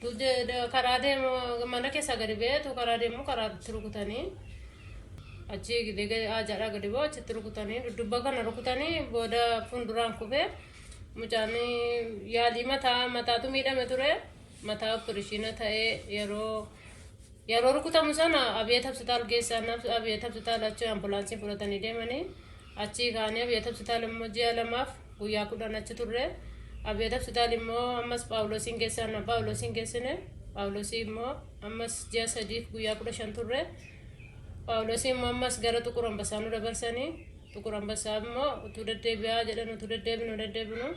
Karaa deemu mana keessaa gadi ba'eetu karaa deemu karaatti rukutanii achi hajaadhaa gadi ba'u achitti rukutanii dudduuba kana rukutanii booda fuulduraan kufee mucaan yaalii mataa mataatu miidhame ture mataa opereeshiina ta'ee yeroo yeroo rukutamu sana Abiyeet Hospitaal geessan. Abiyeet Hospitaal achi ambulaansii fudhatanii deemanii achii kaanii Abiyeet Hospitaal immoo ji'a 2f guyyaa 10 achi turre. Abiyeet Hospitaal immoo ammas Paawuloosiin geessan. Paawuloosiin geessine. Paawuloosii immoo ammas ji'a 3f guyyaa 15 turre. Paawuloosii immoo ammas gara Xuqur Ambassaa nu dabarsanii. Xuqur Ambassaa immoo utuu deddeebi'aa jedhan utuu deddeebinu deddeebinu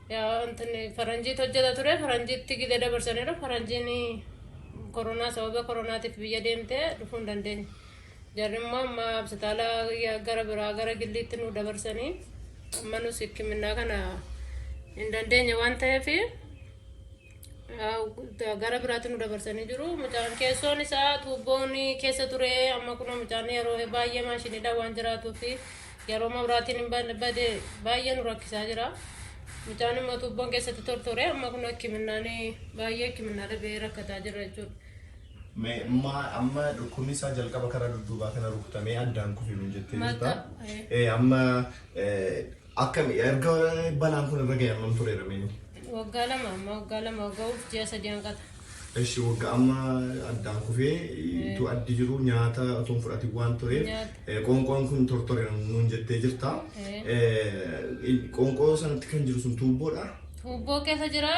yaa wanti faranjiitu hojjeta ture. Faranjiitti gidee dabarsaniiru. Faranjiin koronaa sababa koronaatiif biyya deemtee dhufuu hin dandeenye. Jarri immoo amma hospitaala gara biraa gara gilliitti nu dabarsanii amma nus hikiminnaa kana hin dandeenye waan ta'eef gara biraatti nu dabarsanii jiru. Mucaan keessoon isaa tuubboon keessa ture. Amma kun mucaan yeroo baay'ee maashiniidhaan waan jiraatuu fi yeroo mabraatiin hin bade baay'ee nu rakkisaa jira. Mucaan immoo tuubboon keessatti tortore. Amma kun hikiminnaan baay'ee hikiminnaa dhabee rakkataa jira jechuudha. Amma dhukkubni isaa jalqaba karaa dudduubaa kana rukutamee addaan kufe nuun jettee jirta. Mata. Amma akkami erga balaan kun irra ga'e hammam tureera mee? Waggaa 2, amma waggaa 2 waggaa'uuf ji'a 3 hanqata. Eshi, waggaa amma addaan kufee utuu addi jiru nyaata otoo hin fudhatin waan tureef Nyaata. Qoonqoon kun tortore nuun jettee jirta. Qoonqoo sanatti kan jiru sun tuubboodha. Tuubboo keessa jira.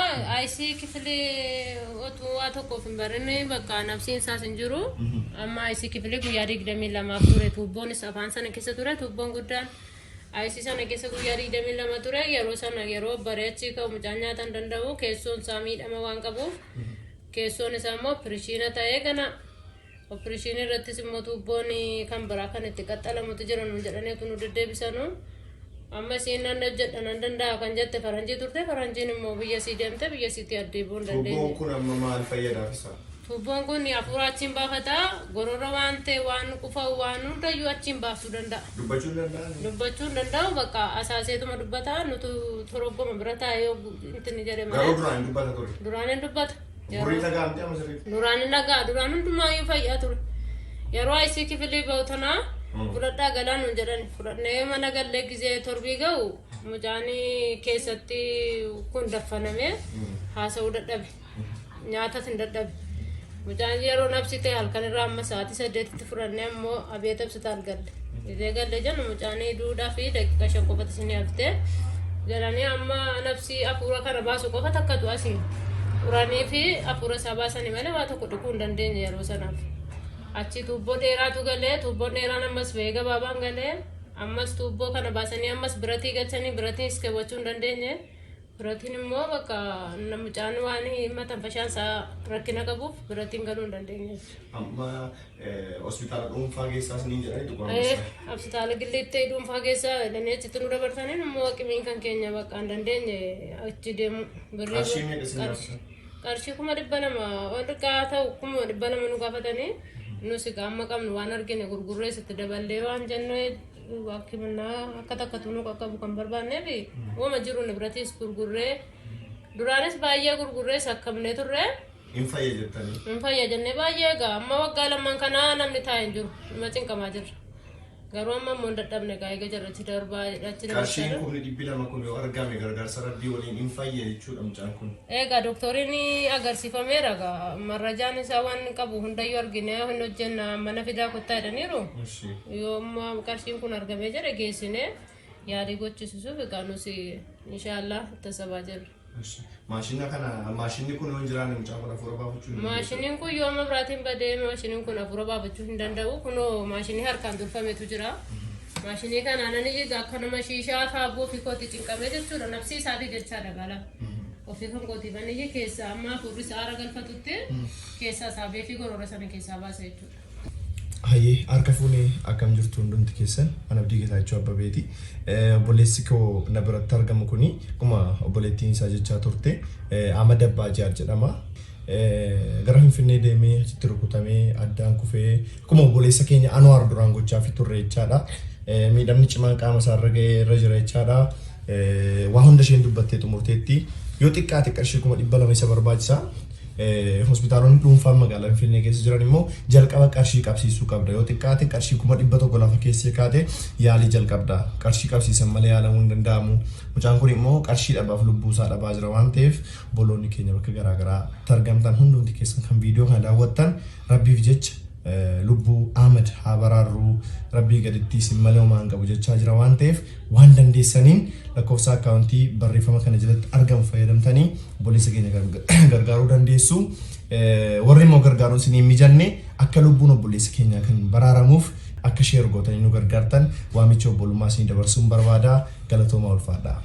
ICU kifilii otuu waa tokkoof hin barinne bakka nafsiin isaas hin jiru. Amma ICU kifilii guyyaa 22f ture. Tuubboonis afaan sana keessa ture. Tuubboon guddaan ICU sana keessa guyyaa 22 ture. Yeroo sana yeroo baree achii ka'u mucaan nyaata hin danda'u. Keessoon isaa miidhama waan qabuuf. Keessoon isaa immoo opereeshiina ta'ee kana opereeshinii irrattis immoo tuubboon kan biraa kan itti qaxxalamutu jira nuun jedhanii nu deddeebisanu. Amma isiin nan hojjedha nan danda'a kan jette faranjii turte. Faranjiin immoo biyya sii deemte, biyya siitti addeebi'uu hin Tuubboon dandeenye. kun amma maal fayyadaaf isa? Tuubboon kun hafuura achiin baafata. Gorora waan ta'e, waan qufa'u, waan hundayyuu achiin baasuu danda'a. Dubbachuu hin danda'ani? Dubbachuu hin danda'u. Bakka asaaseetuma dubbata. Nutu toroggoma bira taa'ee yoo inni jedhe Garuu malee. duraan hin dubbata ture. Duraan hin dubbata. Gurri dhaga'amte amma sirriitti? Duraan hin dhaga'a. Duraan hundumaayyuu fayyaa ture. Yeroo ICU kifilii ba'u tanaa fudhadhaa galaa nuun jedhan. Fudhannee mana gallee gizee torbii ga'u mucaan keessatti kun daffaname haasa'uu dadhabe. Nyaatas hin dadhabe. Mucaan yeroo nabsi ta'e halkan irraa amma sa'aatii 8tti fudhannee ammoo Abiyeet Hospitaal galle. Gizee galle jennu mucaan duudhaa fi daqiiqa 5 qofatu isin haftee jedhanii amma nabsi hafuura kana baasu qofa takkatu asiin uranii fi hafuura isaa baasanii malee waa tokko dhiquu hin dandeenye yeroo sanaaf. Achi tuubboo dheeraatu galee, tuubboon dheeraan ammas ba'ee gabaabaan galee, ammas tuubboo kana baasanii ammas biratii galchanii biratiis keewwachuu hin dandeenye. Biratiin immoo bakka mucaan waan matanfashaan isaa rakkina qabuuf biratiin galuu hin dandeenye. Amma hospitaala dhuunfaa keessaas ni jedhanii Xuqur Ambassaa. Hospitaala Gilleetti dhuunfaa keessa jedhanii achitti nu dabarsanii immoo haqimiin kan keenya bakka hin dandeenye achi deemu. Qarshii meeqa isin gaafatan? Qarshii 200,000 ol gaa ta'u, 200,000 nu gaafatanii. Nus egaa amma qabnu waan argine gurgurrees itti daballee waan jennu hikiminnaa akka takkatu nu qaqqabu kan barbaanneef wama jiru nibratiis gurgurree duraanis baay'ee gurgurrees akkamnee turre. Hin fayya jettanii. Hin fayya jennee baay'ee. Egaa amma waggaa lamaan kanaa namni taa'ee hin jiru, nama cinqamaa jirra. Garuu amma immoo hin dadhabne egaa eega jarrachi darbaa achi Qarshiin dabarsaa. 200,000 kun yoo argame gargaarsa rabbii waliin hin fayya jechuudha mucaan kun. Egaa dooktoriin agarsiifameera. Egaa marrajaan isaa waan qabu hundayyuu argine hin hojjenna mana fidaa kottaa jedhaniiru. Yoo amma qarshiin kun argamee jedhe geessine yaalii gochisiisuuf egaa nus inshaallah tasabaa jirra. Ishi. Maashina kana, maashinni kun yoo hin jiraanne mucaan kun hafuura baafachuu hin danda'u. Maashiniin kun yoo amma biraatiin badee maashiniin kun hafuura baafachuu hin danda'u. Kunoo maashinii harkaan tolfametu jira. Maashinii kanaan ani egaa akka nama shiishaa faaboo ofii kootti cinqamee jechuudha. Nafsi isaatii jechaadha gala. Ofii kan kootii baniyyi keessaa amma hafuurri isaa aara galfatutti keessaa isaa beefii gorora sana keessaa baasa jechuudha. Hayyee, harka fuunee, akkam jirtu hundumti keessan? Ana Abdii Geetaachoo Abbabeeti. Obboleessi koo na biratti argamu kuni akkuma obboleettiin isaa jechaa turte Ahmad Abbaa Jihaar jedhama. Gara Finfinnee deemee achitti rukutamee addaan kufee akkuma obboleessa keenya Anwaar duraan gochaa fi turre jechaadha. Miidhamni cimaan qaama isaa irra ga'ee irra jira jechaadha. Waa hunda isheen dubbattee xumurteetti. Yoo xiqqaate qarshii 200,000 isa barbaachisa. Hospitaalonni dhuunfaan magaalaa Finfinnee keessa jiran immoo jalqaba qarshii qabsiisuu qabda. Yoo xiqqaate qarshii 100,000 lafa keessee kaate yaalii jalqabda. Qarshii qabsiisan malee yaalamuu hin danda'amu. Mucaan kun immoo qarshii dhabaaf lubbuu isaa dhabaa jira waan ta'eef obboloonni keenya bakka garaagaraa argamtan hundumti keessan kan viidiyoo kana daawwattan rabbiif jecha lubbuu Ahmad haa baraarru, rabbii gaditti isin malee homaa hin qabu jechaa jira waan ta'eef waan dandeessaniin lakkoofsa akkaawuntii barreeffama kana jalatti argamu fayyadamtanii obboleessa keenya gargaaruu dandeessu. Warri immoo gargaaruun isin hin mijanne akka lubbuun obboleessa keenyaa kan baraaramuuf akka share gootanii nu gargaartan waamicha obbolummaa isin dabarsuun barbaada. Galatoomaa, ulfaadhaa.